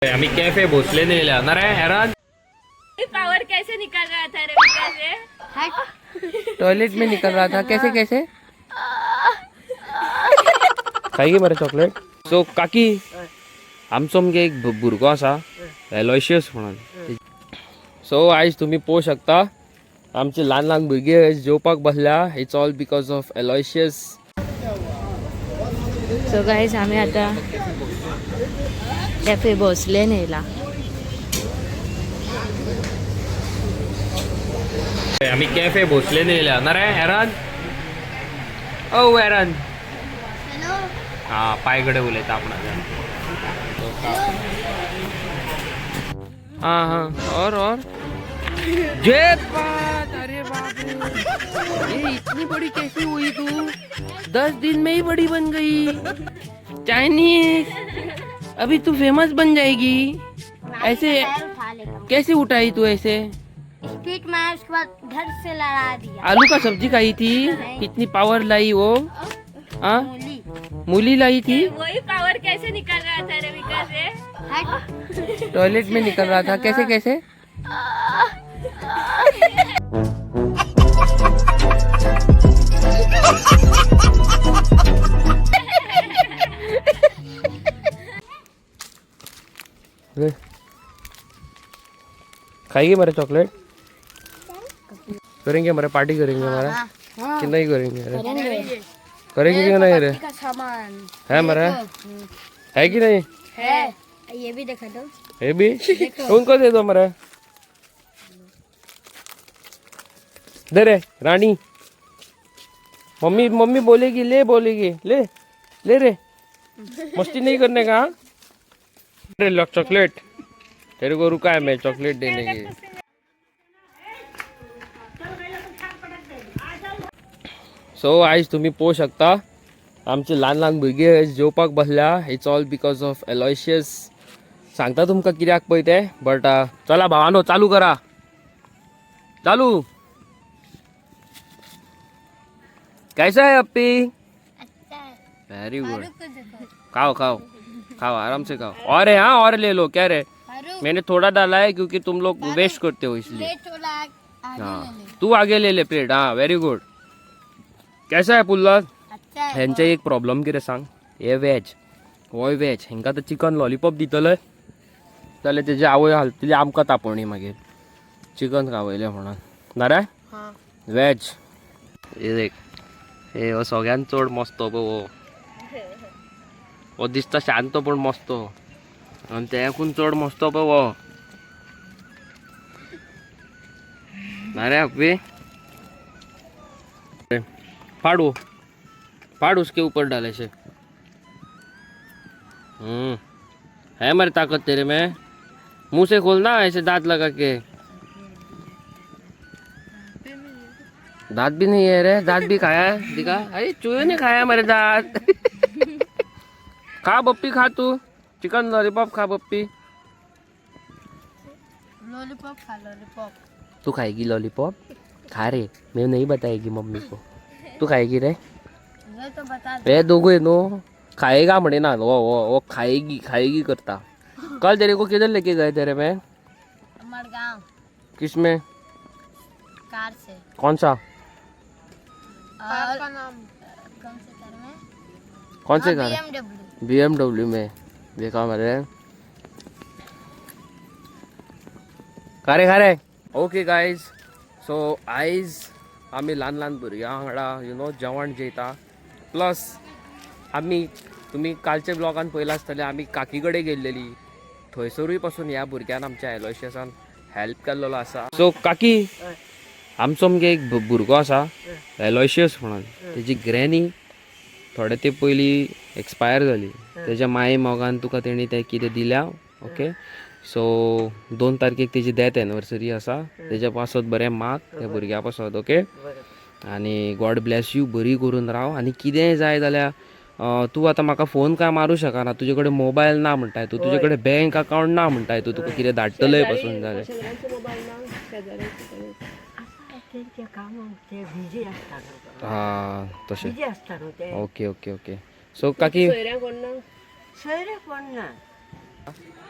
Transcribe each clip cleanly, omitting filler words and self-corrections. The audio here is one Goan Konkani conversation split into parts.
आम्ही कॅफे भोसले नेल्या ना रे एरन. पावर कैसे निकल रहा था रे विकास से? टॉयलेट में निकल रहा था. कैसे कैसे खाएगी मरे चॉकलेट? सो काकी, आमचो मगे एक भुरगो आसा एलोशियस म्हणून. सो आयज तुमी पळोवंक शकता, आमचे ल्हान ल्हान भुरगे आयज जेवपाक बसल्या. It's all because of Aloysius. So guys, आम्ही आता कॅफे भोसले नेला. आम्ही कॅफे भोसले नेल्या ना रे एरन. ओ एरन. हा, पाय कडे उलयता आपणाच्या. हाँ हाँ, और जे बात. अरे बाप रे, ये इतनी बड़ी कैसी हुई तू? 10 दिन में ही बड़ी बन गई. चाइनीज, अभी तू फेमस बन जाएगी. ऐसे कैसे उठाई तू ऐसे? स्पीड मारा, उसके बाद घर से लड़ा दिया. आलू का सब्जी खाई थी, इतनी पावर लाई वो? हाँ. मूली. मूली लाई थी. वही पावर कैसे निकल रहा था रे विकास से? टॉयलेट में निकल रहा था. कैसे कैसे? ले. खाएगी मेरे चॉकलेट? करेंगे हमारे पार्टी करेंगे हमारा कि नहीं करेंगे? अरे करेंगे कि नहीं रे? का सामान. है हमारा, है कि नहीं? है, ये भी देखा दो. ये भी उनको दे दो हमारा. दे रे रानी. मम्मी मम्मी बोलेगी, ले, बोलेगी, ले ले रे. मस्ती नहीं करने का, हाँ? अरे लो चॉकलेट. तेरे को रुका है मैं चॉकलेट देने के. सो आयज तुम्ही पळोवंक शकता, आमचे ल्हान ल्हान भुरगे आयज जेवपाक बसल्या. It's all because of Aloysius. सांगता तुमकां कित्याक पळय ते, बट चला भावानो, चालू करा, चालू. कैसा है अप्पी? अच्छा है. Very good. को देखो. खाओ खाओ खाओ, आराम से खाओ. और है? हाँ, और ले लो. क्या रे? फारूक. मैंने थोड़ा डाला है क्योंकि तुम लोग वेस्ट करते हो, इसलिए. प्लेट थोड़ा आगे. हाँ. ले ले. तू आगे ले ले प्लेट. हाँ, वेरी गुड. कैसा है पुल्ला? अच्छा है. हेंचे एक प्रॉब्लम कितें सांग, हे वेज, होय वेज. हेंकां आतां चिकन लॉलीपॉप दितले जाल्यार तेजी आवय घालतली आमकां तापोवणी मागीर, चिकन खावयलें म्हणून. ना रे? हाँ. वेज. हे देख, हे हो सगळ्यान चड मस्तो पळय. हो, हो दिसता शांत पण मस्तो. आनी तेकून चड मस्तो पळय हो. ना रे अप्पी? फाडू फाड़, उसके ऊपर डाले से. है हमारी ताकत तेरे में. मुंह से खोलना ऐसे दांत लगा के. दांत भी नहीं है रे. दांत भी खाया है? दिखा. अरे, चूहे ने खाया मेरे दांत. खा बप्पी, खा तू चिकन लॉलीपॉप खा बप्पी. लॉलीपॉप खा, लॉलीपॉप. तू खाएगी लॉलीपॉप? खा रे, मैं नहीं बताएगी मम्मी को. तू खाएगी रे? ये तो बता. हे दोघे नो खाएगा म्हणे ना. वो वो वो खाएगी खाएगी करता. कल तेरे को किधर लेके गए तेरे में? मडगांव. किस में? कार से. कौन सा? और का नाम कौन से कार में? कौन से कार? BMW. BMW में. देखा मेरे खरे खरे. ओके गायज, सो आयज आमी ल्हान ल्हान भुरग्यां वांगडा you know जेवण जेयता. प्लस आमी, तुमी कालच्या ब्लॉगान पळयलां आसतलें, आमी काकी कडेन गेल्लेली. थंयसरूय पासून ह्या भुरग्यान आमच्या एलोशियसान हेल्प केल्लो आसा. सो काकी, आमचो मगे एक भुरगो आसा एलोशियस म्हणून. तेजी ग्रॅनी थोडे ते पयलीं एक्सपायर जाली. तेज्या माये मोगान तुका तेणी तें कितें दिल्या. ओके, सो 2 तारखेक तेजी डेथ एनिवर्सरी आसा. तेज्या पासत बरें माग, त्या भुरग्या पासत. ओके, आनी गॉड ब्लेस you. बरी करून राव. आनी कितेंय जाय जाल्यार तूं आतां म्हाका फोन काय मारूं शकना. तुजे कडेन मोबायल ना म्हणटाय तूं, तुजे कडेन बँक अकावंट ना म्हणटाय तूं. तुका कितें धाडटलय पासून जाल्यार. तेंच्या कामाक ते बिजी आसता न्हू. हां, तशें. बिजी आसता न्हू ते. Okay okay okay. सो काकी, सोयरे कोण ना.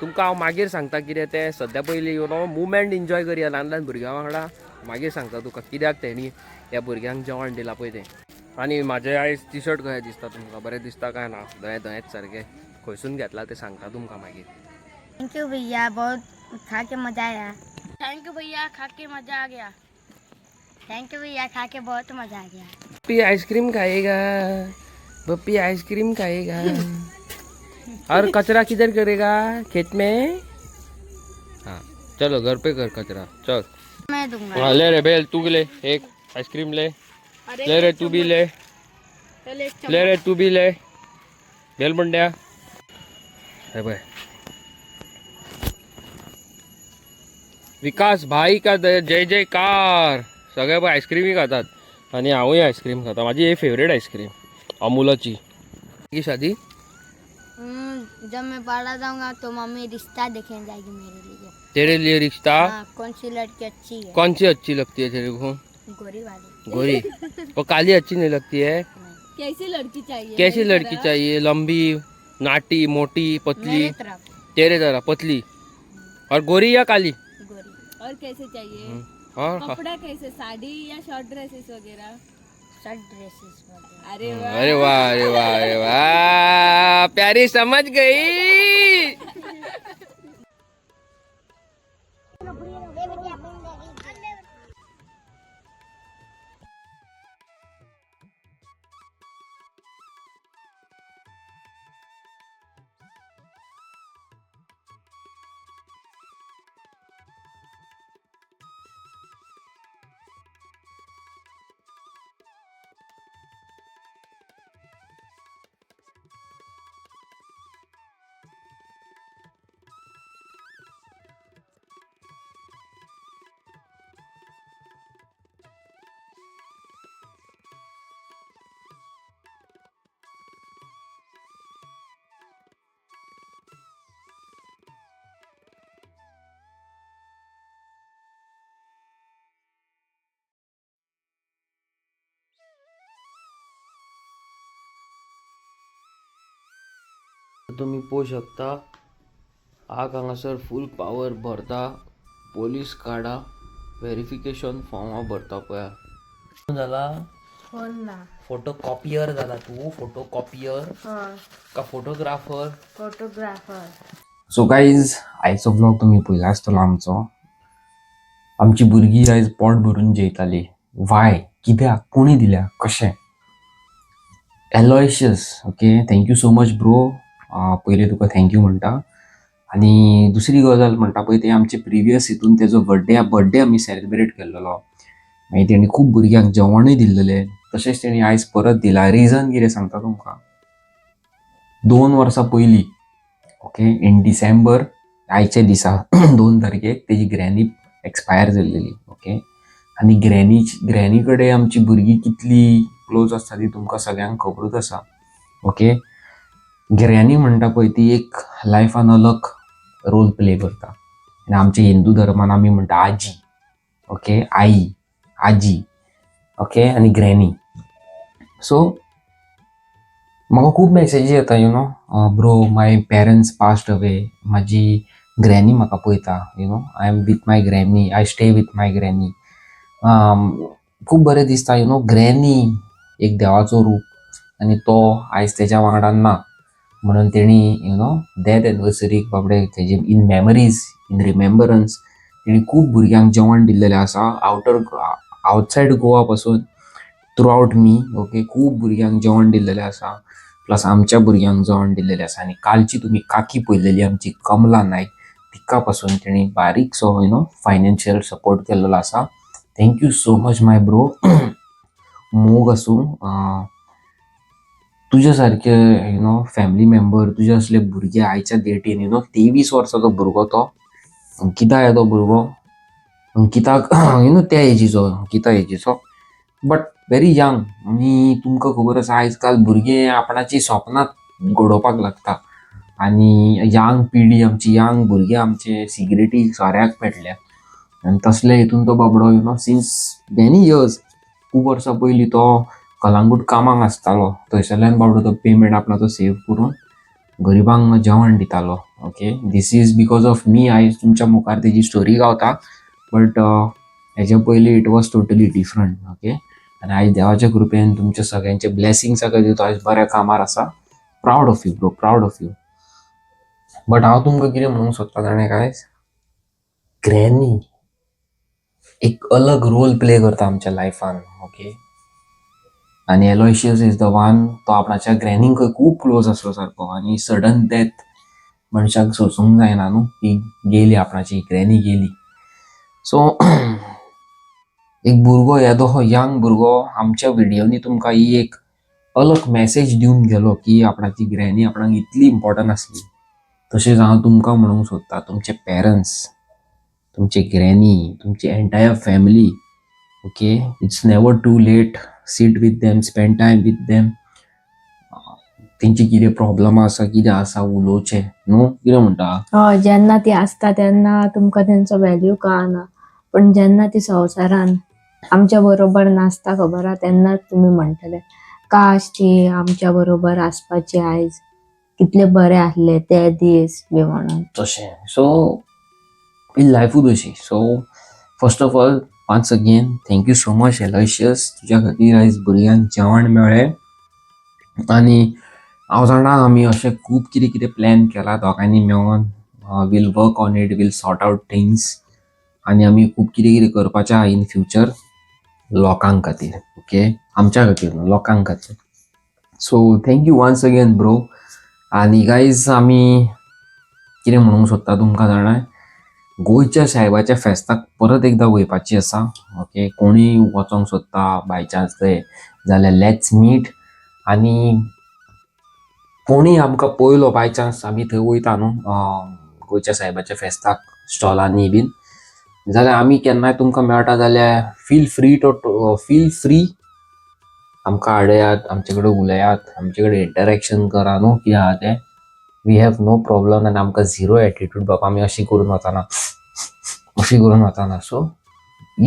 तुमकां हांव मागीर सांगता कितें तें. सद्या पयलीं you know मुवमेंट एन्जॉय करया ल्हान ल्हान भुरग्यां वांगडा. मागीर सांगता तुका कित्याक तेणी ह्या भुरग्यांक जेवण दिलां पळय तें. आनी म्हाजें आयज टी शर्ट कशें दिसता तुमकां, बरें दिसता काय ना? धंये धंयेच सारकें. खंयसून घेतला तें सांगता तुमकां मागीर. Thank you भैया, बहुत खा के मजा आया. Thank you भैया, खा के मजा आ गया. Thank you भैया, खा के बहुत मजा आ गया. पप्पी आइसक्रीम खाएगा, पप्पी आइसक्रीम खाएगा और कचरा किधर करेगा? खेत में. हाँ चलो, घर पे कर कचरा, चल. मैं दूंगा. हाँ, ले रे बेल, तू ले एक आइसक्रीम ले. ले रे, तू भी ले. ले रे, तू भी ले. बेल मुंड्या हे भाई. विकास भाई का जय जयकार. सगळे पळय आयस्क्रीमय खातात आनी हांवूय आयस्क्रीम खाता. माझी ही फेवरेट आयस्क्रीम अमुलाची. की शादी? जब मैं बड़ा जाऊंगा तो मम्मी रिश्ता देखने जाएगी मेरे लिए. तेरे लिए रिश्ता? हाँ, कौन सी लड़की अच्छी है. कौन सी अच्छी लगती है तेरे को? गोरी वाली. गोरी? वो काली अच्छी नहीं लगती है? कैसी लड़की चाहिए? कैसी लड़की चाहिए? लंबी, नाटी, मोटी, पतली? मेरे तरफ. तेरे तरह पतली और गोरी या काली? गोरी. और कैसे चाहिए? और कपड़ा कैसे, साड़ी या शॉर्ट ड्रेसेस वगैरह? शर्ट ड्रेसेस वगैरह. अरे वाह. अरे वाह, अरे वाह, अरे वाह, प्यारी समझ गई. तुमी पळोवंक शकता, आग हांगासर फूल पावर भरता. पोलीस काडा, व्हेरिफिकेशन फॉर्मां भरता पळया. जाला. फोन ना. फोटो कॉपियर जाला तू, फोटो कॉपियर का फोटोग्राफर? फोटोग्राफर. सो गाईज, आयचो व्लॉग तुमी पळयला आसतलो आमचो. आमची भुरगीं आयज पोट भरून जेयताली. वाय, कित्याक, कोणी दिल्या, कशें? Aloysius, okay, thank you so much bro. पयलीं तुका thank you म्हणटा आनी दुसरी गजाल म्हणटा पळय ते आमचे प्रिवियस हितून तेजो बड्डे बड्डे आमी सेलिब्रेट केल्लेलो. मागीर तेणी खूब भुरग्यांक जेवणूय दिल्लेलें. तशेंच तेणी आयज परत दिला. रिजन कितें सांगता तुमकां. 2 वर्सां पयलीं, ओके, इन डिसेंबर, आयच्या दिसा 2 तारखेक तेजी ग्रॅनी एक्सपायर जाल्लेली, ओके. आनी ग्रॅनी कडेन आमची भुरगीं कितली क्लोज आसता ती तुमकां सगळ्यांक खबरूच आसा, ओके. ग्रॅनी म्हणटा पळय ती एक लायफान अलग रोल प्ले करता. आनी आमच्या हिंदू धर्मान आमी म्हणटा आजी, ओके, आई, आजी, ओके, आनी ग्रॅनी. सो म्हाका खूब मॅसेजी येता, bro, my parents passed away, म्हाजी ग्रॅनी म्हाका पळयता, I am with my granny, I stay with my granny. खूब बरें दिसता, you know granny एक देवाचो रूप आनी तो आयज तेज्या वांगडा ना म्हणून तेणी you know death एनिवर्सरीक बाबडे तेजे इन मेमरीज, इन रिमेम्बरन्स तेणी खूब भुरग्यांक जेवण दिल्लेलें आसा. आवटसायड गोवा पासून थ्रू आवट मी, ओके, खूब भुरग्यांक जेवण दिल्लेलें आसा, प्लस आमच्या भुरग्यांक जेवण दिल्लेलें आसा. आनी कालची तुमी काकी पळयलेली आमची कमला नायक, तिका पासून तेणी बारीकसो you know financial support केल्लो आसा. Thank you so much my bro. मोग आसूं. तुज्या सारके you know family member, तुज्या असले भुरगे आयच्या डेटीन, you know 23 वर्साचो भुरगो तो अंकिता, येदो भुरगो अंकिताक, you know त्या एजीचो, अंकिता एजीचो, बट व्हेरी यंग. आनी तुमकां खबर आसा, आयज काल भुरगे आपणाची सपनां घडोवपाक लागता आनी यंग पिढी आमची, यंग भुरगे आमचे सिगरेटी सोऱ्याक पेटल्या. आनी तसले हितून तो बाबडो since many years, खूब वर्सां पयलीं तो कलांगूट कामाक आसतालो. थंयसरल्यान बाबडो तो पेमेंट आपणाचो सेव करून गरिबांक जेवण दितालो. Okay, this is because of me आयज तुमच्या मुखार तेजी स्टोरी गावता, बट हेच्या पयलीं it was totally different. Okay, आनी आयज देवाच्या कृपेन, तुमच्या सगळ्यांचे ब्लेसिंग्सा खातीर तो आयज बऱ्या कामार आसा. Proud of you, bro, proud of you. But हांव तुमकां कितें म्हणूंक सोदता जाणा गायज, ग्रॅनी एक अलग रोल प्ले करता आमच्या लायफान. ओके, आनी एलोयशियस is the one, तो आपणाच्या ग्रॅनीक खूब क्लोज आसलो सारको आनी सडन डेथ मनशाक सोंसूंक जायना न्हू की गेली आपणाची ग्रॅनी गेली. सो एक भुरगो, येदो हो यंग भुरगो आमच्या व्हिडियोनी तुमकां ही एक अलग मॅसेज दिवन गेलो की आपणाची ग्रॅनी आपणाक इतली इम्पॉर्टंट आसली. तशेंच हांव तुमकां म्हणूंक सोदता, तुमचे पेरंट्स, तुमचे ग्रॅनी, तुमची entire family, okay, it's never too late. Sit with them, spend time with them. तेंची कितें प्रॉब्लम आसा, कितें आसा, उलोवचें न्हू. कितें म्हणटा? हय, जेन्ना ती आसता तेन्ना तुमकां तेंचो व्हॅल्यू कळना, पण जेन्ना ती संवसारान आमच्या बरोबर नासता, खबर आहा, तेन्ना तुमी म्हणटले, काश ती आमच्या बरोबर आसपाची, आयज कितले बरे आसले ते दीस बी म्हणून. तशें, सो ही लायफूच अशी. So first of all, once again, thank you so much, Aloysius. तुज्या खातीर आयज भुरग्यांक जेवण मेळ्ळें. आनी हांव जाणा, आमी अशें खूब कितें कितें प्लॅन केला दोगांयनी मेळोन. We'll work on it, we'll sort out things आनी आमी खूब कितें कितें करपाचें आहा इन फ्युचर लोकांक खातीर. ओके, आमच्या खातीर न्हू, लोकांक खातीर. So thank you once again, bro. आनी गायज, आमी कितें म्हणूंक सोदता तुमकां जाणा, गोंयच्या सायबाच्या फेस्ताक परत एकदां वयपाची आसा. ओके, कोणूय वचोंक सोदता बाय चान्स थंय जाल्यार let's meet. आनी कोणूय आमकां पळयलो बाय चान्स, आमी थंय वयता न्हू गोंयच्या सायबाच्या फेस्ताक स्टॉलांनी बीन, जाल्यार आमी केन्नाय तुमकां मेळटा जाल्यार feel free, आमकां आडयात, आमचे कडेन उलयात, आमचे कडेन इंटरेक्शन करा न्हू. कितें आहा तें, we have no problem. आनी आमकां झिरो एटिट्यूड बाबा, आमी अशी करून वचना, अशी करून वचना. सो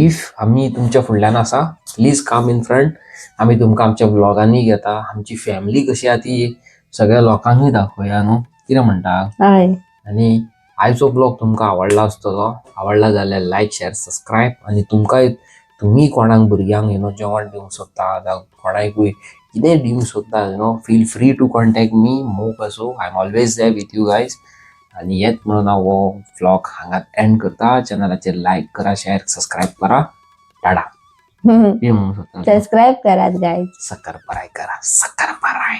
if आमी तुमच्या फुडल्यान आसा, please come in front. आमी तुमकां आमच्या व्लॉगांनी घेता. आमची फॅमिली कशी आहा ती सगळ्या लोकांकूय दाखोवया न्हू. कितें म्हणटा? हय. आनी आयचो ब्लॉग तुमकां आवडला आसतलो. आवडला जाल्यार लायक, शेअर, सबस्क्रायब. आनी तुमकां, तुमी कोणाक भुरग्यांक जेवण दिवंक सोदता जावं कोणाकूय कितें दिवंक सोदता, feel free to contact me. मोग असो, I am always there with you guys. आनी येत म्हणून हांव हो व्लॉग हांगात एंड करता. चॅनलाचेर लायक करा, शेअर, सबस्क्रायब करा. टाटा. कितें म्हणूंक सोदता? सबस्क्राईब करात गायज. सक्कर पराय करा, सक्कर पराय.